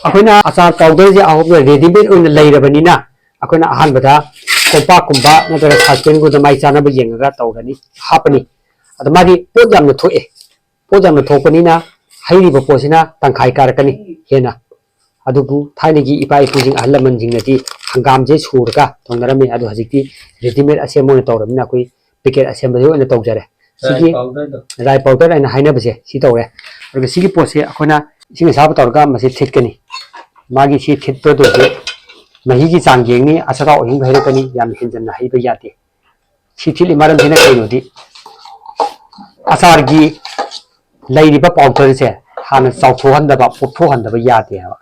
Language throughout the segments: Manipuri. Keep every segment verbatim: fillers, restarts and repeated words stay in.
ꯑꯩꯈꯣꯏꯅ ꯑꯆꯥꯔ ꯄꯥꯎꯗꯔꯁꯦ ꯑꯍꯨꯝꯅ ꯔꯦꯗꯤꯃꯦꯗ ꯑꯣꯏꯅ ꯂꯩꯔꯕꯅꯤꯅ, ꯑꯩꯈꯣꯏꯅ ꯑꯍꯥꯟꯕꯗ ꯀꯣꯝꯄꯥꯛꯀꯨꯝꯕ ꯅꯠꯇ꯭ꯔꯒ ꯁꯁꯄꯦꯟꯒꯨꯝꯕ ꯃꯥꯏ ꯆꯥꯅꯕ ꯌꯦꯡꯉꯒ ꯇꯧꯔꯅꯤ, ꯍꯥꯞꯄꯅꯤ꯫ ꯑꯗ ꯃꯥꯗꯤ ꯄꯣꯠ ꯌꯥꯝꯅ ꯊꯣꯛꯑꯦ꯫ ꯄꯣꯠ ꯌꯥꯝꯅ ꯊꯣꯛꯄꯅꯤꯅ ꯍꯩꯔꯤꯕ ꯄꯣꯠꯁꯤꯅ ꯇꯪꯈꯥꯏ ꯀꯥꯔꯛꯀꯅꯤ ꯍꯦꯟꯅ꯫ ꯑꯗꯨꯕꯨ ꯊꯥꯏꯅꯒꯤ ꯏꯄꯥ ꯏꯄꯨꯁꯤꯡ, ꯑꯍꯜ ꯂꯃꯟꯁꯤꯡꯅꯗꯤ ꯍꯪꯒꯥꯝꯁꯦ ꯁꯨꯔꯒ ꯇꯧꯅꯔꯝꯃꯤ꯫ ꯑꯗꯣ ꯍꯧꯖꯤꯛꯇꯤ ꯔꯦꯗꯤꯃꯦꯗ ꯑꯁꯦꯝꯕ ꯑꯣꯏꯅ ꯇꯧꯔꯕꯅꯤꯅ ꯑꯩꯈꯣꯏ ꯄꯦꯀꯦꯠ ꯑꯁꯦꯝꯕꯁꯦ ꯑꯣꯏꯅ ꯇꯧꯖꯔꯦ꯫ ꯁꯤꯒꯤ ꯔꯥꯏ ꯄꯥꯎꯗꯔ ꯍꯥꯏꯅ ꯍꯥꯏꯅꯕꯁꯦ ꯁꯤ ꯇꯧꯔꯦ꯫ ꯑꯗꯨꯒ ꯁꯤꯒꯤ ꯄꯣꯠꯁꯦ ꯑꯩꯈꯣꯏꯅ ꯏꯁꯤꯡ ꯑꯁꯥꯕ ꯇꯧꯔꯒ ꯃꯁꯤ ꯊꯤꯠꯀꯅꯤ꯫ ꯃꯥꯒꯤ ꯁꯤ ꯊꯤꯠꯄꯗꯨꯗꯤ ꯃꯍꯤꯒꯤ ꯆꯥꯡ ꯌꯦꯡꯅꯤ, ꯑꯆꯥꯊꯥꯎ ꯑꯍꯤꯡꯕ ꯍꯩꯔꯛꯀꯅꯤ, ꯌꯥꯝ ꯍꯦꯟꯖꯟꯅ ꯍꯩꯕ ꯌꯥꯗꯦ꯫ ꯁꯤ ꯊꯤꯠꯂꯤ ꯃꯔꯝꯁꯤꯅ ꯀꯩꯅꯣꯗꯤ, ꯑꯆꯥꯔꯒꯤ ꯂꯩꯔꯤꯕ ꯄꯥꯎꯗꯔꯁꯦ ꯍꯥꯟꯅ ꯆꯥꯎꯊꯣꯛꯍꯟꯗꯕ, ꯄꯣꯞꯊꯣꯛꯍꯟꯗꯕ ꯌꯥꯗꯦ ꯍꯥꯏꯕ꯫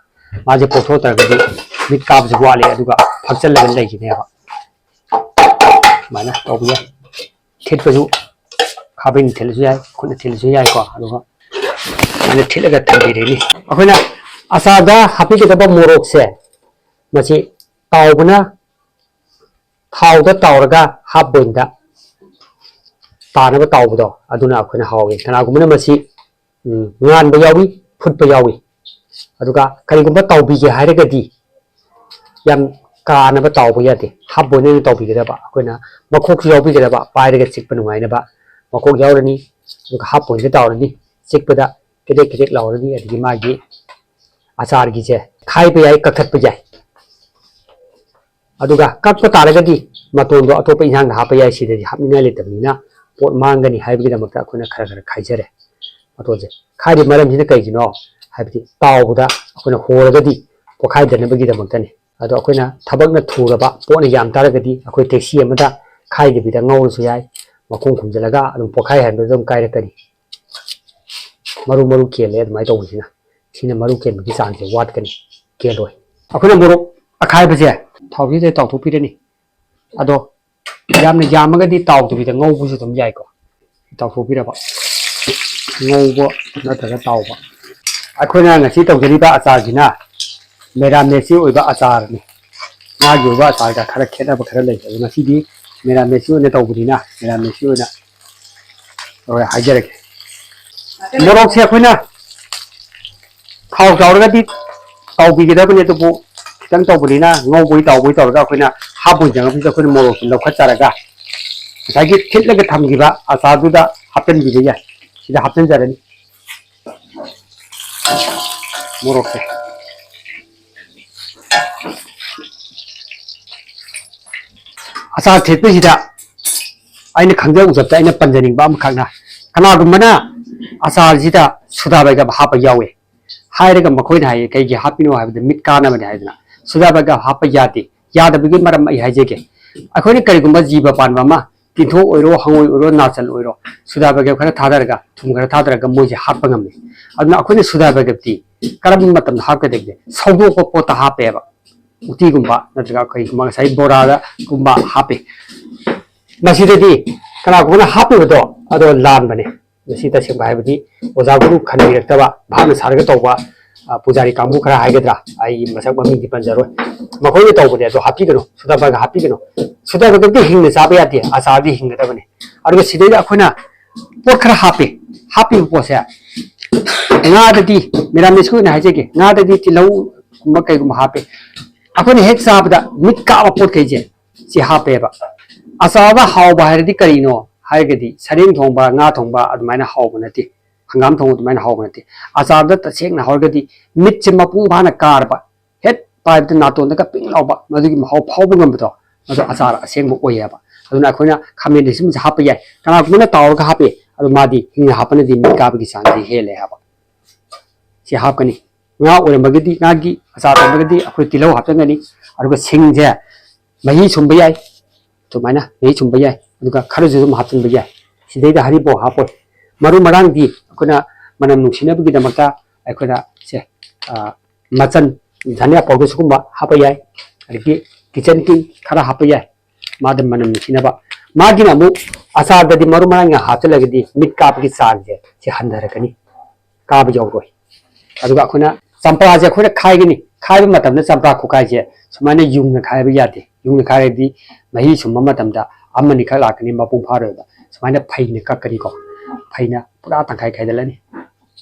ꯃꯥꯁꯦ ꯄꯣꯞꯊꯣꯛꯇ꯭ꯔꯒꯗꯤ ꯃꯤꯠ ꯀꯥꯕꯁꯨ ꯋꯥꯠꯂꯦ, ꯑꯗꯨꯒ ꯐꯛꯆꯜꯂꯒ ꯂꯩꯈꯤꯅꯦꯕ꯫ ꯑꯗꯨꯃꯥꯏꯅ ꯇꯧꯕ ꯌꯥꯏ꯫ ꯊꯤꯠꯄꯁꯨ ꯈꯥꯕꯩꯅ ꯊꯤꯠꯂꯁꯨ ꯌꯥꯏ, ꯈꯨꯠꯅ ꯊꯤꯠꯂꯁꯨ ꯌꯥꯏꯀꯣ꯫ ꯑꯗꯨꯒ ꯑꯗꯨꯃꯥꯏꯅ ꯊꯤꯠꯂꯒ ꯊꯝꯕꯤꯔꯅꯤ꯫ ꯑꯩꯈꯣꯏꯅ ꯑꯆꯥꯔꯗ ꯍꯥꯞꯄꯤꯒꯗꯕ ꯃꯣꯔꯣꯛꯁꯦ, ꯃꯁꯤ ꯇꯥꯎꯕꯅ, ꯊꯥꯎꯗ ꯇꯥꯎꯔꯒ ꯍꯥꯞ ꯕꯣꯏꯜꯗ ꯇꯥꯅꯕ ꯇꯥꯎꯕꯗꯣ, ꯑꯗꯨꯅ ꯑꯩꯈꯣꯏꯅ ꯍꯥꯎꯏ꯫ ꯀꯅꯥꯒꯨꯝꯕꯅ ꯃꯁꯤ, ꯎꯝ, ꯉꯥꯟꯕ ꯌꯥꯎꯏ, ꯐꯨꯠꯄ ꯌꯥꯎꯏ꯫ ꯑꯗꯨꯒ ꯀꯔꯤꯒꯨꯝꯕ ꯇꯥꯎꯕꯤꯒꯦ ꯍꯥꯏꯔꯒꯗꯤ ꯌꯥꯝ ꯀꯥꯅꯕ ꯇꯥꯎꯕ ꯌꯥꯗꯦ, ꯍꯥꯞ ꯕꯣꯏꯜ ꯑꯣꯏꯅ ꯇꯧꯕꯤꯒꯗꯕ꯫ ꯑꯩꯈꯣꯏꯅ ꯃꯈꯣꯛꯁꯨ ꯌꯥꯎꯕꯤꯒꯗꯕ, ꯄꯥꯏꯔꯒ ꯆꯤꯛꯄ ꯅꯨꯡꯉꯥꯏꯅꯕ꯫ ꯃꯈꯣꯛ ꯌꯥꯎꯔꯅꯤ, ꯑꯗꯨꯒ ꯍꯥꯞ ꯕꯣꯏꯜꯗ ꯇꯧꯔꯅꯤ꯫ ꯆꯤꯛꯄꯗ ꯀꯦꯗꯦꯛ ꯀꯦꯗꯦꯛ ꯂꯥꯎꯔꯅꯤ, ꯑꯗꯒꯤ ꯃꯥꯒꯤ ꯑꯆꯥꯔꯒꯤꯁꯦ ꯈꯥꯏꯕ ꯌꯥꯏ, ꯀꯛꯊꯠꯄ ꯌꯥꯏ꯫ ꯑꯗꯨꯒ ꯀꯛꯄ ꯇꯥꯔꯒꯗꯤ ꯃꯇꯣꯟꯗꯣ ꯑꯇꯣꯞꯄ ꯏꯟꯁꯥꯡꯗ ꯍꯥꯞꯄ ꯌꯥꯏ, ꯁꯤꯗꯗꯤ ꯍꯥꯞꯅꯤꯡꯉꯥꯏ ꯂꯩꯇꯕꯅꯤꯅ ꯄꯣꯠ ꯃꯥꯡꯒꯅꯤ ꯍꯥꯏꯕꯒꯤꯗꯃꯛꯇ ꯑꯩꯈꯣꯏꯅ ꯈꯔ ꯈꯔ ꯈꯥꯏꯖꯔꯦ꯫ ꯃꯇꯣꯟꯁꯦ ꯈꯥꯏꯔꯤꯕ ꯃꯔꯝꯁꯤꯅ ꯀꯩꯒꯤꯅꯣ ꯍꯥꯏꯕꯗꯤ ꯇꯥꯎꯕꯗ ꯑꯩꯈꯣꯏꯅ ꯍꯣꯔꯒꯗꯤ ꯄꯣꯈꯥꯏꯗꯅꯕꯒꯤꯗꯃꯛꯇꯅꯤ꯫ ꯑꯗꯣ ꯑꯩꯈꯣꯏꯅ ꯊꯕꯛꯅ ꯊꯨꯔꯕ, ꯄꯣꯠꯅ ꯌꯥꯝ ꯇꯥꯔꯒꯗꯤ ꯑꯩꯈꯣꯏ ꯇꯦꯛꯁꯤ ꯑꯃꯗ ꯈꯥꯏꯗꯕꯤꯗ ꯉꯧꯔꯁꯨ ꯌꯥꯏ꯫ ꯃꯈꯣꯡ ꯈꯨꯝꯖꯤꯜꯂꯒ ꯑꯗꯨꯝ ꯄꯣꯈꯥꯏ ꯍꯟꯕꯗ ꯑꯗꯨꯝ ꯀꯥꯏꯔꯛꯀꯅꯤ꯫ ꯃꯔꯨ ꯃꯔꯨ ꯀꯦꯜꯂꯦ ꯑꯗꯨꯃꯥꯏꯅ ꯇꯧꯕꯁꯤꯅ꯫ ꯁꯤꯅ ꯃꯔꯨ ꯀꯦꯟꯕꯒꯤ ꯆꯥꯡꯁꯦ ꯋꯥꯠꯀꯅꯤ, ꯀꯦꯜꯂꯣꯏ꯫ ꯑꯩꯈꯣꯏꯅ ꯃꯣꯔꯣꯛ ꯑꯈꯥꯏꯕꯁꯦ ꯊꯥꯎꯁꯤꯗ ꯇꯥꯎꯊꯣꯛꯄꯤꯔꯅꯤ꯫ ꯑꯗꯣ ꯌꯥꯝꯅ ꯌꯥꯝꯃꯒꯗꯤ ꯇꯥꯎꯗꯕꯤꯗ ꯉꯧꯕꯁꯨ ꯑꯗꯨꯝ ꯌꯥꯏꯀꯣ꯫ ꯇꯥꯎꯊꯣꯛꯄꯤꯔꯕ, ꯉꯧꯕ ꯅꯠꯇ꯭ꯔꯒ ꯇꯥꯎꯕ꯫ ꯑꯩꯈꯣꯏꯅ ꯉꯁꯤ ꯇꯧꯖꯔꯤꯕ ꯑꯆꯥꯔꯁꯤꯅ ꯃꯦꯔꯥꯃꯦꯁꯀꯤ ꯑꯣꯏꯕ ꯑꯆꯥꯔꯅꯤ꯫ ꯉꯥꯒꯤ ꯑꯣꯏꯕ ꯑꯆꯥꯔꯒ ꯈꯔ ꯈꯦꯠꯅꯕ ꯈꯔ ꯂꯩ꯫ ꯑꯗꯣ ꯉꯁꯤꯗꯤ ꯃꯦꯔꯥꯃꯦꯁꯀꯤ ꯑꯣꯏꯅ ꯇꯧꯕꯅꯤꯅ ꯃꯦꯔꯥꯃꯦꯁꯀꯤ ꯑꯣꯏꯅ ꯍꯣꯏ, ꯍꯥꯏꯖꯔꯒꯦ꯫ ꯃꯣꯔꯣꯛꯁꯦ ꯑꯩꯈꯣꯏꯅ ꯊꯥꯎ ꯆꯥꯎꯔꯒꯗꯤ ꯇꯥꯎꯕꯤꯒꯗꯕꯅꯤ, ꯑꯗꯨꯕꯨ ꯈꯤꯇꯪ ꯇꯧꯕꯅꯤꯅ ꯉꯧꯕꯣꯏ ꯇꯥꯎꯕꯣꯏ ꯇꯧꯔꯒ ꯑꯩꯈꯣꯏꯅ ꯍꯥꯞꯄꯣꯏ ꯆꯪꯉꯛꯄꯁꯤꯗ ꯑꯩꯈꯣꯏꯅ ꯃꯣꯔꯣꯛꯁꯤ ꯂꯧꯈꯠꯆꯔꯒ ꯉꯁꯥꯏꯒꯤ ꯊꯤꯠꯂꯒ ꯊꯝꯈꯤꯕ ꯑꯆꯥꯔꯗꯨꯗ ꯍꯥꯞꯆꯤꯟꯕꯤꯕ ꯌꯥꯏ꯫ ꯁꯤꯗ ꯍꯥꯞꯆꯤꯟꯖꯔꯅꯤ ꯃꯣꯔꯣꯛꯁꯦ꯫ ꯑꯆꯥꯔ ꯊꯤꯠꯄꯁꯤꯗ ꯑꯩꯅ ꯈꯪꯖ ꯎꯖꯕꯗ ꯑꯩꯅ ꯄꯟꯖꯅꯤꯡꯕ ꯑꯃꯈꯛꯅ, ꯀꯅꯥꯒꯨꯝꯕꯅ ꯑꯆꯥꯔꯁꯤꯗ ꯁꯨꯗꯥ ꯕꯥꯏꯒꯞ ꯍꯥꯞꯄ ꯌꯥꯎꯏ ꯍꯥꯏꯔꯒ ꯃꯈꯣꯏꯅ ꯍꯥꯏꯌꯦ, "ꯀꯩꯒꯤ ꯍꯥꯞꯄꯤꯅꯣ?" ꯍꯥꯏꯕꯗ, "ꯃꯤꯠ ꯀꯥꯅꯕꯅꯦ" ꯍꯥꯏꯗꯅ꯫ ꯁꯨꯗꯥ ꯕꯥꯏꯒꯞ ꯍꯥꯞꯄ ꯌꯥꯗꯦ꯫ ꯌꯥꯗꯕꯒꯤ ꯃꯔꯝ ꯑꯩ ꯍꯥꯏꯖꯒꯦ꯫ ꯑꯩꯈꯣꯏꯅ ꯀꯔꯤꯒꯨꯝꯕ ꯖꯤꯕ ꯄꯥꯟꯕ ꯑꯃ, ꯇꯤꯟꯊ꯭ꯔꯣꯛ ꯑꯣꯏꯔꯣ, ꯍꯪꯉꯣꯏ ꯑꯣꯏꯔꯣ, ꯅꯥꯆꯟ ꯑꯣꯏꯔꯣ, ꯁꯨꯗꯥ ꯕꯥꯏꯒꯞ ꯈꯔ ꯊꯥꯗꯔꯒ, ꯊꯨꯝ ꯈꯔ ꯊꯥꯗꯔꯒ ꯃꯣꯏꯁꯦ ꯍꯥꯠꯄ ꯉꯝꯃꯤ꯫ ꯑꯗꯨꯅ ꯑꯩꯈꯣꯏꯅ ꯁꯨꯗꯥ ꯕꯥꯏꯒꯞꯇꯤ ꯀꯔꯝꯕ ꯃꯇꯝꯗ ꯍꯥꯞꯀꯗꯒꯦ? ꯁꯧꯗꯣꯛꯄ ꯄꯣꯠꯇ ꯍꯥꯞꯄꯦꯕ꯫ ꯎꯇꯤꯒꯨꯝꯕ ꯅꯠꯇ꯭ꯔꯒ ꯀꯩꯒꯨꯝꯕ ꯉꯁꯥꯏ ꯕꯣꯔꯥꯗꯒꯨꯝꯕ ꯍꯥꯞꯄꯤ꯫ ꯃꯁꯤꯗꯗꯤ ꯀꯅꯥꯒꯨꯝꯕꯅ ꯍꯥꯞꯄꯤꯕꯗꯣ ꯑꯗꯣ ꯂꯥꯟꯕꯅꯦ꯫ ꯃꯁꯤ ꯇꯁꯦꯡꯕ ꯍꯥꯏꯕꯗꯤ ꯑꯣꯖꯥ ꯒꯨꯔꯨ ꯈꯟꯕꯤꯔꯛꯇꯕ, ꯚꯥꯞꯅ ꯁꯥꯔꯒ ꯇꯧꯕ, ꯑ, ꯄꯨꯖꯥꯔꯤ ꯀꯥꯡꯕꯨ ꯈꯔ ꯍꯥꯏꯒꯗ꯭ꯔꯥ, ꯑꯩ ꯃꯁꯛ ꯃꯃꯤꯡꯗꯤ ꯄꯟꯖꯔꯣꯏ, ꯃꯈꯣꯏꯅ ꯇꯧꯕꯅꯦ꯫ ꯑꯗꯣ ꯍꯥꯞꯄꯤꯒꯅꯨ, ꯁꯨꯗꯥ ꯕꯥꯏꯒꯞ ꯍꯥꯞꯄꯤꯒꯅꯨ꯫ ꯁꯨꯗꯥ ꯕꯥꯏꯒꯞꯇꯤ ꯍꯤꯡꯅ ꯆꯥꯕ ꯌꯥꯗꯦ, ꯑꯆꯥꯔꯗꯤ ꯍꯤꯡꯒꯗꯕꯅꯤ꯫ ꯑꯗꯨꯒ ꯁꯤꯗꯩꯗ ꯑꯩꯈꯣꯏꯅ ꯄꯣꯠ ꯈꯔ ꯍꯥꯞꯄꯤ꯫ ꯍꯥꯞꯄꯤꯕ ꯄꯣꯠꯁꯦ, ꯉꯥꯗꯗꯤ, ꯃꯦꯔꯥꯃꯤꯁꯀꯤ ꯑꯣꯏꯅ ꯍꯥꯏꯖꯒꯦ, ꯉꯥꯗꯗꯤ ꯇꯤꯜꯍꯧꯒꯨꯝꯕ ꯀꯩꯒꯨꯝꯕ ꯍꯥꯞꯄꯤ꯫ ꯑꯩꯈꯣꯏꯅ ꯍꯦꯛ ꯆꯥꯕꯗ ꯃꯤꯠ ꯀꯥꯕ ꯄꯣꯠꯈꯩꯁꯦ ꯁꯤ ꯍꯥꯞꯄꯦꯕ꯫ ꯑꯆꯥꯔꯗ ꯍꯥꯎꯕ ꯍꯥꯏꯔꯗꯤ ꯀꯔꯤꯅꯣ ꯍꯥꯏꯔꯒꯗꯤ, ꯁꯔꯦꯡ ꯊꯣꯡꯕ, ꯉꯥ ꯊꯣꯡꯕ ꯑꯗꯨꯃꯥꯏꯅ ꯍꯥꯎꯕ ꯅꯠꯇꯦ, ꯍꯪꯒꯥꯝ ꯊꯣꯡꯕ ꯑꯗꯨꯃꯥꯏꯅ ꯍꯥꯎꯕ ꯅꯠꯇꯦ꯫ ꯑꯆꯥꯔꯗ ꯇꯁꯦꯡꯅ ꯍꯥꯏꯔꯒꯗꯤ ꯃꯤꯠꯁꯦ ꯃꯄꯨꯡ ꯐꯥꯅ ꯀꯥꯔꯕ, ꯍꯦꯛ ꯄꯥꯏꯕꯗ ꯅꯥꯇꯣꯟꯗꯒ ꯄꯤꯡ ꯂꯥꯎꯕ, ꯃꯗꯨꯒꯤ ꯃꯍꯥꯎ ꯐꯥꯎꯕ ꯉꯝꯕꯗꯣ, ꯃꯗꯨ ꯑꯆꯥꯔ ꯑꯁꯦꯡꯕ ꯑꯣꯏꯌꯦꯕ꯫ ꯑꯗꯨꯅ ꯑꯩꯈꯣꯏꯅ ꯈꯥꯃꯦꯟ ꯑꯁꯤꯟꯕꯁꯦ ꯍꯥꯞꯄ ꯌꯥꯏ, ꯀꯅꯥꯒꯨꯝꯕꯅ ꯇꯥꯎꯔꯒ ꯍꯥꯞꯄꯤ, ꯑꯗꯨ ꯃꯥꯗꯤ ꯍꯤꯡꯅ ꯍꯥꯞꯄꯅꯗꯤ ꯃꯤꯠ ꯀꯥꯕꯒꯤ ꯆꯥꯡꯁꯦ ꯍꯦꯜꯂꯦ ꯍꯥꯏꯕ꯫ ꯁꯤ ꯍꯥꯞꯀꯅꯤ꯫ ꯉꯥ ꯑꯣꯏꯔꯝꯃꯒꯗꯤ, ꯉꯥꯒꯤ ꯑꯆꯥꯔ ꯑꯣꯏꯔꯝꯃꯒꯗꯤ ꯑꯩꯈꯣꯏ ꯇꯤꯜꯍꯧ ꯍꯥꯞꯆꯟꯒꯅꯤ꯫ ꯑꯗꯨꯒ ꯁꯤꯡꯁꯦ ꯃꯍꯤ ꯁꯨꯝꯕ ꯌꯥꯏ, ꯑꯗꯨꯃꯥꯏꯅ ꯃꯍꯤ ꯁꯨꯝꯕ ꯌꯥꯏ꯫ ꯑꯗꯨꯒ ꯈꯔꯁꯨ ꯑꯗꯨꯝ ꯍꯥꯞꯆꯤꯟꯕ ꯌꯥꯏ꯫ ꯁꯤꯗꯩꯗ ꯍꯔꯤꯕꯣꯞ ꯍꯥꯞꯄꯣꯏ꯫ ꯃꯔꯨ ꯃꯔꯥꯡꯗꯤ ꯑꯩꯈꯣꯏꯅ ꯃꯅꯝ ꯅꯨꯡꯁꯤꯅꯕꯒꯤꯗꯃꯛꯇ ꯑꯩꯈꯣꯏꯅ ꯁꯦ, ꯑ, ꯃꯆꯟ, ꯙꯅꯤꯌꯥ powder ꯁꯤꯒꯨꯝꯕ ꯍꯥꯞꯄ ꯌꯥꯏ꯫ ꯑꯗꯒꯤ kitchen king ꯈꯔ ꯍꯥꯞꯄ ꯌꯥꯏ, ꯃꯥꯗ ꯃꯅꯝ ꯅꯨꯡꯁꯤꯅꯕ꯫ ꯃꯥꯒꯤꯅ ꯑꯃꯨꯛ ꯑꯆꯥꯔꯗꯗꯤ ꯃꯔꯨ ꯃꯔꯥꯡ ꯌꯥꯝ ꯍꯥꯞꯆꯤꯜꯂꯒꯗꯤ ꯃꯤꯠ ꯀꯥꯕꯒꯤ ꯆꯥꯡꯁꯦ ꯁꯤ ꯍꯟꯊꯔꯛꯀꯅꯤ, ꯀꯥꯕ ꯌꯧꯔꯣꯏ꯫ ꯑꯗꯨꯒ ꯑꯩꯈꯣꯏꯅ ꯆꯝꯄ꯭ꯔꯥꯁꯦ ꯑꯩꯈꯣꯏꯅ ꯈꯥꯏꯒꯅꯤ꯫ ꯈꯥꯏꯕ ꯃꯇꯝꯗ ꯆꯝꯄ꯭ꯔꯥ ꯈꯨꯈꯥꯏꯁꯦ ꯁꯨꯃꯥꯏꯅ ꯌꯨꯡꯅ ꯈꯥꯏꯕ ꯌꯥꯗꯦ꯫ ꯌꯨꯡꯅ ꯈꯥꯏꯔꯗꯤ ꯃꯍꯤ ꯁꯨꯝꯕ ꯃꯇꯝꯗ ꯑꯃꯅꯤꯈꯛ ꯂꯥꯛꯀꯅꯤ, ꯃꯄꯨꯡ ꯐꯥꯔꯣꯏꯕ꯫ ꯁꯨꯃꯥꯏꯅ ꯐꯩꯅ ꯀꯛꯀꯅꯤꯀꯣ꯫ ꯐꯩꯅ ꯄꯨꯔꯥ ꯇꯪꯈꯥꯏ ꯈꯥꯏꯗꯠꯂꯅꯤ꯫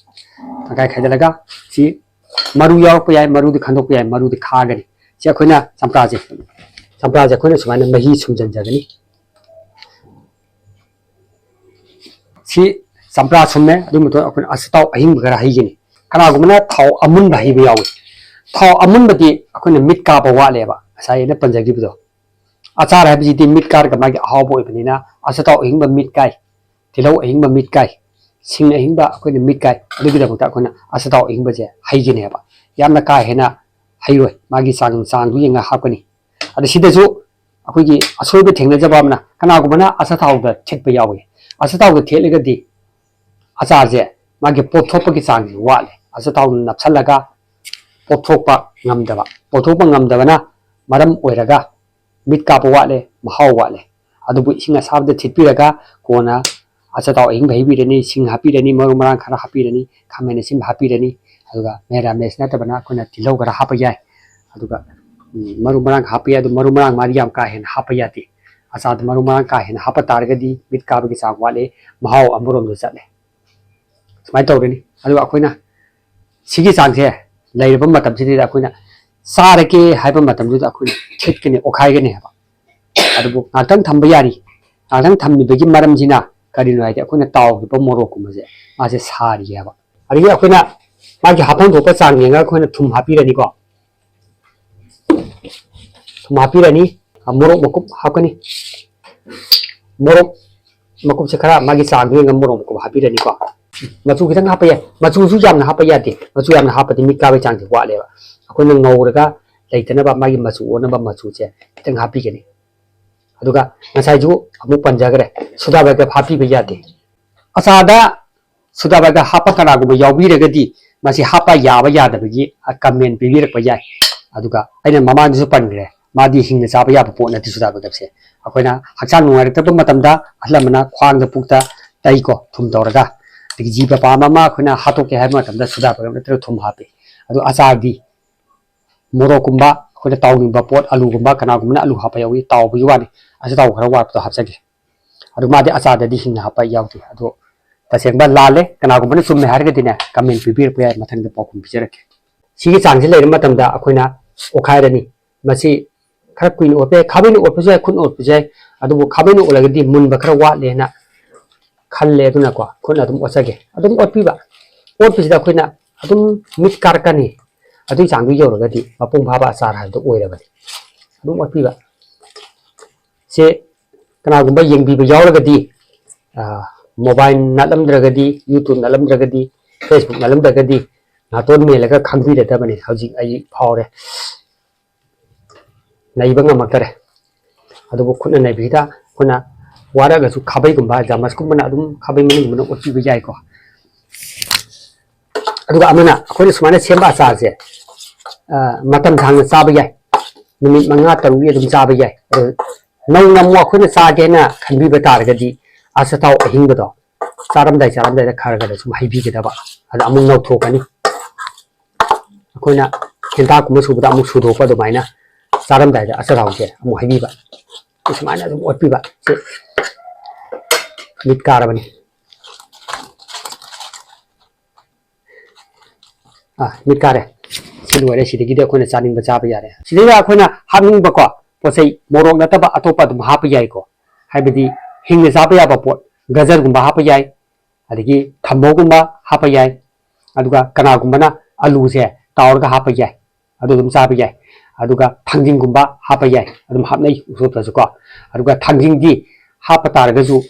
ꯇꯪꯈꯥꯏ ꯈꯥꯏꯗꯠꯂꯒ ꯁꯤ ꯃꯔꯨ ꯌꯥꯎꯔꯛꯄ ꯌꯥꯏ, ꯃꯔꯨꯗꯤ ꯈꯟꯗꯣꯛꯄ ꯌꯥꯏ, ꯃꯔꯨꯗꯤ ꯈꯥꯒꯅꯤ꯫ ꯁꯤ ꯑꯩꯈꯣꯏꯅ ꯆꯝꯄ꯭ꯔꯥꯁꯦ, ꯆꯝꯄ꯭ꯔꯥꯁꯦ ꯑꯩꯈꯣꯏꯅ ꯁꯨꯃꯥꯏꯅ ꯃꯍꯤ ꯁꯨꯝꯖꯤꯟꯖꯒꯅꯤ꯫ ꯁꯤ ꯆꯝꯄ꯭ꯔꯥ ꯁꯨꯝꯃꯦ, ꯑꯗꯨꯒꯤ ꯃꯇꯨꯡꯗ ꯑꯩꯈꯣꯏꯅ ꯑꯆꯥꯊꯥꯎ ꯑꯍꯤꯡꯕ ꯈꯔ ꯍꯩꯒꯅꯤ꯫ ꯀꯅꯥꯒꯨꯝꯕꯅ ꯊꯥꯎ ꯑꯃꯨꯟꯕ ꯍꯩꯕ ꯌꯥꯎꯏ꯫ ꯊꯥꯎ ꯑꯃꯨꯟꯕꯗꯤ ꯑꯩꯈꯣꯏꯅ ꯃꯤꯠ ꯀꯥꯞꯄ ꯋꯥꯠꯂꯦꯕ, ꯉꯁꯥꯏ ꯑꯩꯅ ꯄꯟꯖꯈꯤꯕꯗꯣ꯫ ꯑꯆꯥꯔ ꯍꯥꯏꯕꯁꯤꯗꯤ ꯃꯤꯠ ꯀꯥꯔꯒ ꯃꯥꯒꯤ ꯑꯍꯥꯎꯕ ꯑꯣꯏꯕꯅꯤꯅ, ꯑꯆꯥꯊꯥꯎ ꯑꯍꯤꯡꯕ ꯃꯤꯠ ꯀꯥꯏ, ꯇꯤꯜꯍꯧ ꯑꯍꯤꯡꯕ ꯃꯤꯠ ꯀꯥꯏ, ꯁꯤꯡ ꯑꯍꯤꯡꯕ ꯑꯩꯈꯣꯏꯅ ꯃꯤꯠ ꯀꯥꯏ꯫ ꯑꯗꯨꯒꯤꯗꯃꯛꯇ ꯑꯩꯈꯣꯏꯅ ꯑꯆꯥꯊꯥꯎ ꯑꯍꯤꯡꯕꯁꯦ ꯍꯩꯒꯅꯦꯕ꯫ ꯌꯥꯝꯅ ꯀꯥ ꯍꯦꯟꯅ ꯍꯩꯔꯣꯏ, ꯃꯥꯒꯤ ꯆꯥꯡ, ꯆꯥꯡꯗꯨ ꯌꯦꯡꯉꯒ ꯍꯥꯞꯀꯅꯤ꯫ ꯑꯗ ꯁꯤꯗꯁꯨ ꯑꯩꯈꯣꯏꯒꯤ ꯑꯁꯣꯏꯕ ꯊꯦꯡꯅꯖꯕ ꯑꯃꯅ, ꯀꯅꯥꯒꯨꯝꯕꯅ ꯑꯆꯥꯊꯥꯎꯗ ꯊꯤꯠꯄ ꯌꯥꯎꯏ꯫ ꯑꯆꯥꯊꯥꯎꯗ ꯊꯦꯠꯂꯒꯗꯤ ꯑꯆꯥꯔꯁꯦ ꯃꯥꯒꯤ ꯄꯣꯞꯊꯣꯛꯄꯒꯤ ꯆꯥꯡꯁꯤ ꯋꯥꯠꯂꯦ꯫ ꯑꯆꯥꯊꯥꯎꯅ ꯅꯞꯁꯜꯂꯒ ꯄꯣꯞꯊꯣꯛꯄ ꯉꯝꯗꯕ, ꯄꯣꯞꯊꯣꯛꯄ ꯉꯝꯗꯕꯅ ꯃꯔꯝ ꯑꯣꯏꯔꯒ ꯃꯤꯠ ꯀꯥꯞꯄ ꯋꯥꯠꯂꯦ, ꯃꯍꯥꯎ ꯋꯥꯠꯂꯦ꯫ ꯑꯗꯨꯕꯨ ꯏꯁꯤꯡ ꯑꯁꯥꯕꯗ ꯊꯤꯠꯄꯤꯔꯒ ꯀꯣꯟꯅ ꯑꯆꯥꯊꯥꯎ ꯑꯍꯤꯡꯕ ꯍꯩꯕꯤꯔꯅꯤ, ꯁꯤꯡ ꯍꯥꯞꯄꯤꯔꯅꯤ, ꯃꯔꯨ ꯃꯔꯥꯡ ꯈꯔ ꯍꯥꯞꯄꯤꯔꯅꯤ, ꯈꯥꯃꯦꯟ ꯑꯁꯤꯟꯕ ꯍꯥꯞꯄꯤꯔꯅꯤ꯫ ꯑꯗꯨꯒ ꯃꯦꯔꯥꯃꯦꯁ ꯅꯠꯇꯕꯅ ꯑꯩꯈꯣꯏꯅ ꯇꯤꯜꯍꯧ ꯈꯔ ꯍꯥꯞꯄ ꯌꯥꯏ꯫ ꯑꯗꯨꯒ, ꯎꯝ, ꯃꯔꯨ ꯃꯔꯥꯡ ꯍꯥꯞꯄ ꯌꯥꯏ꯫ ꯑꯗꯨ ꯃꯔꯨ ꯃꯔꯥꯡ ꯃꯥꯗꯤ ꯌꯥꯝ ꯀꯥ ꯍꯦꯟꯅ ꯍꯥꯞꯄ ꯌꯥꯗꯦ꯫ ꯑꯆꯥꯔꯗ ꯃꯔꯨ ꯃꯔꯥꯡ ꯀꯥ ꯍꯦꯟꯅ ꯍꯥꯞꯄ ꯇꯥꯔꯒꯗꯤ ꯃꯤꯠ ꯀꯥꯕꯒꯤ ꯆꯥꯡ ꯋꯥꯠꯂꯦ, ꯃꯍꯥꯎ ꯑꯃꯔꯣꯝꯗ ꯆꯠꯂꯦ꯫ ꯁꯨꯃꯥꯏꯅ ꯇꯧꯔꯅꯤ꯫ ꯑꯗꯨꯒ ꯑꯩꯈꯣꯏꯅ ꯁꯤꯒꯤ ꯆꯥꯡꯁꯦ ꯂꯩꯔꯕ ꯃꯇꯝꯁꯤꯗꯩꯗ ꯑꯩꯈꯣꯏꯅ ꯆꯥꯔꯒꯦ ꯍꯥꯏꯕ ꯃꯇꯝꯗꯨꯗ ꯑꯩꯈꯣꯏꯅ ꯊꯤꯠꯀꯅꯤ, ꯑꯣꯠꯈꯥꯏꯒꯅꯤ ꯍꯥꯏꯕ꯫ ꯑꯗꯨꯕꯨ ꯉꯥꯏꯍꯥꯛꯇꯪ ꯊꯝꯕ ꯌꯥꯔꯤ꯫ ꯉꯥꯏꯍꯥꯛꯇꯪ ꯊꯝꯃꯤꯕꯒꯤ ꯃꯔꯝꯁꯤꯅ ꯀꯔꯤꯅꯣ ꯍꯥꯏꯗꯤ, ꯑꯩꯈꯣꯏꯅ ꯇꯥꯎꯈꯤꯕ ꯃꯣꯔꯣꯛꯀꯨꯝꯕꯁꯦ ꯃꯥꯁꯦ ꯁꯥꯔꯤꯑꯕ꯫ ꯑꯗꯒꯤ ꯑꯩꯈꯣꯏꯅ ꯃꯥꯒꯤ ꯍꯥꯞꯐꯝ ꯊꯣꯛꯄ ꯆꯥꯡ ꯌꯦꯡꯉꯒ ꯑꯩꯈꯣꯏꯅ ꯊꯨꯝ ꯍꯥꯞꯄꯤꯔꯅꯤꯀꯣ꯫ ꯊꯨꯝ ꯍꯥꯞꯄꯤꯔꯅꯤ꯫ ꯃꯣꯔꯣꯛ ꯃꯀꯨꯞ ꯍꯥꯞꯀꯅꯤ꯫ ꯃꯣꯔꯣꯛ ꯃꯀꯨꯞꯁꯦ ꯈꯔ ꯃꯥꯒꯤ ꯆꯥꯡꯗꯣ ꯌꯦꯡꯉꯒ ꯃꯣꯔꯣꯛ ꯃꯀꯨꯞ ꯍꯥꯞꯄꯤꯔꯅꯤꯀꯣ꯫ ꯃꯆꯨ ꯈꯤꯇꯪ ꯍꯥꯞꯄ ꯌꯥꯏ꯫ ꯃꯆꯨꯁꯨ ꯌꯥꯝꯅ ꯍꯥꯞꯄ ꯌꯥꯗꯦ꯫ ꯃꯆꯨ ꯌꯥꯝꯅ ꯍꯥꯞꯄꯗꯤ ꯃꯤꯠ ꯀꯥꯕꯒꯤ ꯆꯥꯡꯁꯦ ꯋꯥꯠꯂꯦꯕ꯫ ꯑꯩꯈꯣꯏꯅ ꯉꯧꯔꯒ ꯂꯩꯇꯅꯕ ꯃꯥꯒꯤ ꯃꯆꯨ ꯑꯣꯟꯅꯕ ꯃꯆꯨꯁꯦ ꯈꯤꯇꯪ ꯍꯥꯞꯄꯤꯒꯅꯤ꯫ ꯑꯗꯨꯒ ꯉꯁꯥꯏꯁꯨ ꯑꯃꯨꯛ ꯄꯟꯖꯈ꯭ꯔꯦ, ꯁꯣꯗꯥ ꯕꯥꯏꯒꯞ ꯍꯥꯞꯄꯤꯕ ꯌꯥꯗꯦ꯫ ꯑꯆꯥꯔꯗ ꯁꯣꯗꯥ ꯕꯥꯏꯒꯞ ꯍꯥꯞꯄ ꯀꯅꯥꯒꯨꯝꯕ ꯌꯥꯎꯕꯤꯔꯒꯗꯤ ꯃꯁꯤ ꯍꯥꯞꯄ ꯌꯥꯕ ꯌꯥꯗꯕꯒꯤ ꯀꯃꯦꯟ ꯄꯤꯕꯤꯔꯛꯄ ꯌꯥꯏ꯫ ꯑꯗꯨꯒ ꯑꯩꯅ ꯃꯃꯥꯡꯗꯁꯨ ꯄꯟꯈ꯭ꯔꯦ, ꯃꯥꯗꯤ ꯍꯤꯡꯅ ꯆꯥꯕ ꯌꯥꯕ ꯄꯣꯠ ꯅꯠꯇꯦ ꯁꯣꯗꯥ ꯕꯥꯏꯒꯞꯁꯦ꯫ ꯑꯩꯈꯣꯏꯅ ꯍꯛꯆꯥꯡ ꯅꯨꯡꯉꯥꯏꯔꯛꯇꯕ ꯃꯇꯝꯗ ꯑꯍꯜ ꯂꯃꯟꯅ ꯈ꯭ꯋꯥꯡꯗ ꯄꯨꯛꯇ ꯇꯩꯀꯣ, ꯊꯨꯝ ꯇꯧꯔꯒ꯫ ꯑꯗꯒꯤ ꯖꯤꯕ ꯄꯥꯝꯕ ꯑꯃ ꯑꯩꯈꯣꯏꯅ ꯍꯥꯠꯇꯣꯛꯀꯦ ꯍꯥꯏꯕ ꯃꯇꯝꯗ ꯁꯣꯗꯥ ꯕꯥꯏꯒꯞ ꯅꯠꯇ꯭ꯔꯒ ꯊꯨꯝ ꯍꯥꯞꯄꯤ꯫ ꯑꯗꯣ ꯑꯆꯥꯔꯗꯤ ꯃꯣꯔꯣꯛꯀꯨꯝꯕ, ꯑꯩꯈꯣꯏꯅ ꯇꯥꯎꯅꯤꯡꯕ ꯄꯣꯠ, ꯑꯂꯨꯒꯨꯝꯕ, ꯀꯅꯥꯒꯨꯝꯕꯅ ꯑꯂꯨ ꯍꯥꯞꯄ ꯌꯥꯎꯏ, ꯇꯥꯎꯕꯒꯤ ꯋꯥꯅꯤ꯫ ꯑꯆꯥꯊꯥꯎ ꯈꯔ ꯋꯥꯠꯄꯗꯣ ꯍꯥꯞꯆꯒꯦ꯫ ꯑꯗꯨ ꯃꯥꯗꯤ ꯑꯆꯥꯔꯗꯗꯤ ꯍꯤꯡꯅ ꯍꯥꯞꯄ ꯌꯥꯎꯗꯦ꯫ ꯑꯗꯣ ꯇꯁꯦꯡꯕ ꯂꯥꯜꯂꯦ꯫ ꯀꯅꯥꯒꯨꯝꯕꯅ ꯆꯨꯝꯃꯦ ꯍꯥꯏꯔꯒꯗꯤꯅꯦ, ꯀꯃꯦꯟ ꯄꯤꯕꯤꯔꯛꯄ ꯌꯥꯏ, ꯃꯊꯪꯗ ꯄꯥꯎꯈꯨꯝ ꯄꯤꯖꯔꯛꯀꯦ꯫ ꯁꯤꯒꯤ ꯆꯥꯡꯁꯤ ꯂꯩꯔꯕ ꯃꯇꯝꯗ ꯑꯩꯈꯣꯏꯅ ꯑꯣꯠꯈꯥꯏꯔꯅꯤ꯫ ꯃꯁꯤ ꯈꯔ ꯀꯨꯏꯅ ꯑꯣꯠꯄ ꯌꯥꯏ, ꯈꯥꯕꯩꯅ ꯑꯣꯠꯄꯁꯨ ꯌꯥꯏ, ꯈꯨꯠꯅ ꯑꯣꯠꯄꯁꯨ ꯌꯥꯏ꯫ ꯑꯗꯨꯕꯨ ꯈꯥꯕꯩꯅ ꯑꯣꯠꯂꯒꯗꯤ ꯃꯨꯟꯕ ꯈꯔ ꯋꯥꯠꯂꯦꯅ ꯈꯜꯂꯦ꯫ ꯑꯗꯨꯅꯀꯣ, ꯈꯨꯠꯅ ꯑꯗꯨꯝ ꯑꯣꯠꯆꯒꯦ꯫ ꯑꯗꯨꯝ ꯑꯣꯠꯄꯤꯕ꯫ ꯑꯣꯠꯄꯁꯤꯗ ꯑꯩꯈꯣꯏꯅ ꯑꯗꯨꯝ ꯃꯤꯠ ꯀꯥꯔꯛꯀꯅꯤ꯫ ꯑꯗꯨꯒꯤ ꯆꯥꯡꯗꯨ ꯌꯧꯔꯒꯗꯤ ꯃꯄꯨꯡ ꯐꯥꯕ ꯑꯆꯥꯔ ꯍꯥꯏꯕꯗꯨ ꯑꯣꯏꯔꯕꯅꯤ꯫ ꯑꯗꯨꯝ ꯑꯣꯠꯄꯤꯕ꯫ ꯁꯦ ꯀꯅꯥꯒꯨꯝꯕ ꯌꯦꯡꯕꯤꯕ ꯌꯥꯎꯔꯒꯗꯤ, ꯑ, mobile ꯅꯠꯂꯝꯗ꯭ꯔꯒꯗꯤ, YouTube ꯅꯠꯂꯝꯗ꯭ꯔꯒꯗꯤ, Facebook ꯅꯠꯂꯝꯗ꯭ꯔꯒꯗꯤ, ꯅꯥꯇꯣꯟ ꯃꯦꯜꯂꯒ ꯈꯪꯕꯤꯔꯗꯕꯅꯤ꯫ ꯍꯧꯖꯤꯛ ꯑꯩ ꯐꯥꯎꯔꯦ, ꯅꯩꯕ ꯉꯝꯃꯛꯇꯔꯦ꯫ ꯑꯗꯨꯕꯨ ꯈꯨꯠꯅ ꯅꯩꯕꯤꯗ ꯑꯩꯈꯣꯏꯅ ꯋꯥꯔꯒꯁꯨ ꯈꯥꯕꯩꯒꯨꯝꯕ, ꯆꯥꯃꯁꯀꯨꯝꯕꯅ ꯑꯗꯨꯝ, ꯈꯥꯕꯩ ꯃꯅꯨꯡꯒꯨꯝꯕꯅ ꯑꯣꯠꯄꯤꯕ ꯌꯥꯏꯀꯣ꯫ ꯑꯗꯨꯒ ꯑꯃꯅ, ꯑꯩꯈꯣꯏꯅ ꯁꯨꯃꯥꯏꯅ ꯁꯦꯝꯕ ꯑꯆꯥꯔꯁꯦ, ꯑ, ꯃꯇꯝ ꯁꯥꯡꯅ ꯆꯥꯕ ꯌꯥꯏ꯫ ꯅꯨꯃꯤꯠ ꯃꯉꯥ ꯇꯔꯨꯛꯅꯤ ꯑꯗꯨꯝ ꯆꯥꯕ ꯌꯥꯏ꯫ ꯑꯗꯣ ꯅꯧꯅ ꯑꯃꯨꯛ ꯑꯩꯈꯣꯏꯅ ꯆꯥꯒꯦꯅ ꯈꯟꯕꯤꯕ ꯇꯥꯔꯒꯗꯤ, ꯑꯆꯥꯊꯥꯎ ꯑꯍꯤꯡꯕꯗꯣ ꯆꯥꯔꯝꯗꯥꯏ, ꯆꯥꯔꯝꯗꯥꯏꯗ ꯈꯔ ꯈꯔ ꯁꯨꯝ ꯍꯩꯕꯤꯒꯗꯕ꯫ ꯑꯗ ꯑꯃꯨꯛ ꯅꯧꯊꯣꯛꯀꯅꯤ꯫ ꯑꯩꯈꯣꯏꯅ ꯍꯦꯟꯇꯥꯛꯀꯨꯝꯕ ꯁꯨꯕꯗ ꯑꯃꯨꯛ ꯁꯨꯗꯣꯛꯄ ꯑꯗꯨꯃꯥꯏꯅ ꯆꯥꯔꯝꯗꯥꯏꯗ ꯑꯆꯥꯊꯥꯎꯁꯦ ꯑꯃꯨꯛ ꯍꯩꯕꯤꯕ꯫ ꯁꯨꯃꯥꯏꯅ ꯑꯗꯨꯝ ꯑꯣꯠꯄꯤꯕ꯫ ꯁꯤ ꯃꯤꯠ ꯀꯥꯔꯕꯅꯤ꯫ ꯑꯥ, ꯃꯤꯠ ꯀꯥꯔꯦ꯫ ꯁꯤ ꯂꯣꯏꯔꯦ꯫ ꯁꯤꯗꯒꯤꯗꯤ ꯑꯩꯈꯣꯏꯅ ꯆꯥꯅꯤꯡꯕ ꯆꯥꯕ ꯌꯥꯔꯦ꯫ ꯁꯤꯗꯩꯗ ꯑꯩꯈꯣꯏꯅ ꯍꯥꯞꯅꯤꯡꯕꯀꯣ ꯄꯣꯠ ꯆꯩ, ꯃꯣꯔꯣꯛ ꯅꯠꯇꯕ ꯑꯇꯣꯞꯄ ꯑꯗꯨꯝ ꯍꯥꯞꯄ ꯌꯥꯏꯀꯣ꯫ ꯍꯥꯏꯕꯗꯤ ꯍꯤꯡꯅ ꯆꯥꯕ ꯌꯥꯕ ꯄꯣꯠ, ꯒꯖꯔꯒꯨꯝꯕ ꯍꯥꯞꯄ ꯌꯥꯏ, ꯑꯗꯒꯤ ꯊꯝꯕꯧꯒꯨꯝꯕ ꯍꯥꯞꯄ ꯌꯥꯏ꯫ ꯑꯗꯨꯒ ꯀꯅꯥꯒꯨꯝꯕꯅ ꯑꯂꯨꯁꯦ ꯇꯥꯎꯔꯒ ꯍꯥꯞꯄ ꯌꯥꯏ, ꯑꯗꯨ ꯑꯗꯨꯝ ꯆꯥꯕ ꯌꯥꯏ꯫ ꯑꯗꯨꯒ ꯊꯥꯡꯖꯤꯡꯒꯨꯝꯕ ꯍꯥꯞꯄ ꯌꯥꯏ, ꯑꯗꯨꯝ ꯍꯥꯞꯅꯩ ꯎꯁꯣꯞꯇꯁꯨꯀꯣ꯫ ꯑꯗꯨꯒ ꯊꯥꯡꯖꯤꯡꯗꯤ ꯍꯥꯞꯄ ꯇꯥꯔꯒꯁꯨ,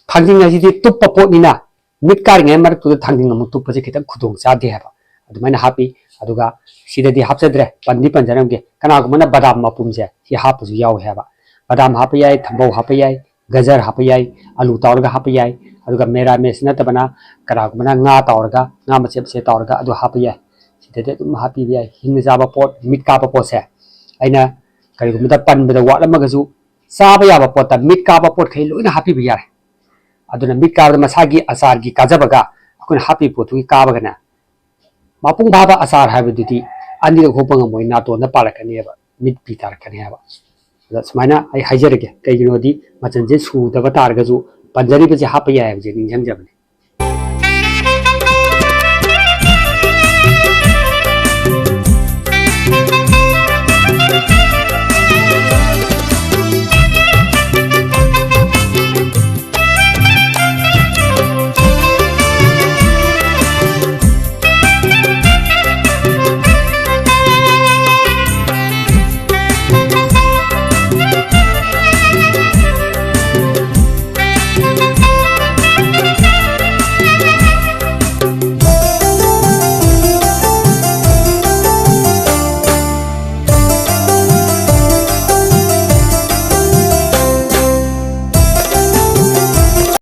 ꯊꯥꯡꯖꯤꯡ ꯍꯥꯏꯁꯤꯗꯤ ꯇꯨꯞꯄ ꯄꯣꯠꯅꯤꯅ, ꯃꯤꯠ ꯀꯥꯔꯤꯉꯩ ꯃꯔꯛꯇꯨꯗ ꯊꯥꯡꯖꯤꯡ ꯑꯃꯨꯛ ꯇꯨꯞꯄꯁꯦ ꯈꯤꯇꯪ ꯈꯨꯗꯣꯡ ꯆꯥꯗꯦ ꯍꯥꯏꯕ꯫ ꯑꯗꯨꯃꯥꯏꯅ ꯍꯥꯞꯄꯤ꯫ ꯑꯗꯨꯒ ꯁꯤꯗꯗꯤ ꯍꯥꯞꯆꯗ꯭ꯔꯦ, ꯄꯟꯗꯤ ꯄꯟꯖꯔꯝꯒꯦ, ꯀꯅꯥꯒꯨꯝꯕꯅ ꯕꯗꯥꯝ ꯃꯄꯨꯝꯁꯦ ꯁꯤ ꯍꯥꯞꯄꯁꯨ ꯌꯥꯎꯋꯦ ꯍꯥꯏꯕ꯫ ꯕꯗꯥꯝ ꯍꯥꯞꯄ ꯌꯥꯏ, ꯊꯝꯕꯧ ꯍꯥꯞꯄ ꯌꯥꯏ, ꯒꯖꯔ ꯍꯥꯞꯄ ꯌꯥꯏ, ꯑꯂꯨ ꯇꯥꯎꯔꯒ ꯍꯥꯞꯄ ꯌꯥꯏ꯫ ꯑꯗꯨꯒ ꯃꯦꯔꯥꯃꯦꯁ ꯅꯠꯇꯕꯅ ꯀꯅꯥꯒꯨꯝꯕꯅ ꯉꯥ ꯇꯥꯎꯔꯒ, ꯉꯥ ꯃꯆꯦꯠ ꯃꯆꯦꯠ ꯇꯥꯎꯔꯒ ꯑꯗꯨ ꯍꯥꯞꯄ ꯌꯥꯏ꯫ ꯁꯤꯗꯗꯤ ꯑꯗꯨꯝ ꯍꯥꯞꯄꯤꯕ ꯌꯥꯏ꯫ ꯍꯤꯡꯅ ꯆꯥꯕ ꯄꯣꯠ, ꯃꯤꯠ ꯀꯥꯕ ꯄꯣꯠꯁꯦ ꯑꯩꯅ ꯀꯔꯤꯒꯨꯝꯕꯗ ꯄꯟꯕꯗ ꯋꯥꯠꯂꯝꯃꯒꯁꯨ, ꯆꯥꯕ ꯌꯥꯕ ꯄꯣꯠꯇ ꯃꯤꯠ ꯀꯥꯕ ꯄꯣꯠꯈꯩ ꯂꯣꯏꯅ ꯍꯥꯞꯄꯤꯕ ꯌꯥꯔꯦ꯫ ꯑꯗꯨꯅ ꯃꯤꯠ ꯀꯥꯕꯗ ꯃꯁꯥꯒꯤ ꯑꯆꯥꯔꯒꯤ ꯀꯥꯖꯕꯒ ꯑꯩꯈꯣꯏꯅ ꯍꯥꯞꯄꯤꯕ ꯄꯣꯠꯇꯨꯒꯤ ꯀꯥꯕꯒꯅꯦ, ꯃꯄꯨꯡ ꯐꯥꯕ ꯑꯆꯥꯔ ꯍꯥꯏꯕꯗꯨꯗꯤ ꯑꯅꯤꯔꯛ ꯍꯣꯞꯄ ꯉꯝꯃꯣꯏ, ꯅꯥꯇꯣꯟꯗ ꯄꯥꯜꯂꯛꯀꯅꯦꯕ, ꯃꯤꯠ ꯄꯤ ꯇꯥꯔꯛꯀꯅꯤ ꯍꯥꯏꯕ꯫ ꯑꯗ ꯁꯨꯃꯥꯏꯅ ꯑꯩ ꯍꯥꯏꯖꯔꯒꯦ, ꯀꯩꯒꯤꯅꯣꯗꯤ ꯃꯆꯜꯁꯦ ꯁꯨꯗꯕ ꯇꯥꯔꯒꯁꯨ ꯄꯟꯖꯔꯤꯕꯁꯦ ꯍꯥꯞꯄ ꯌꯥꯏ ꯍꯥꯏꯕꯁꯦ ꯅꯤꯡꯁꯤꯡꯖꯕꯅꯤ꯫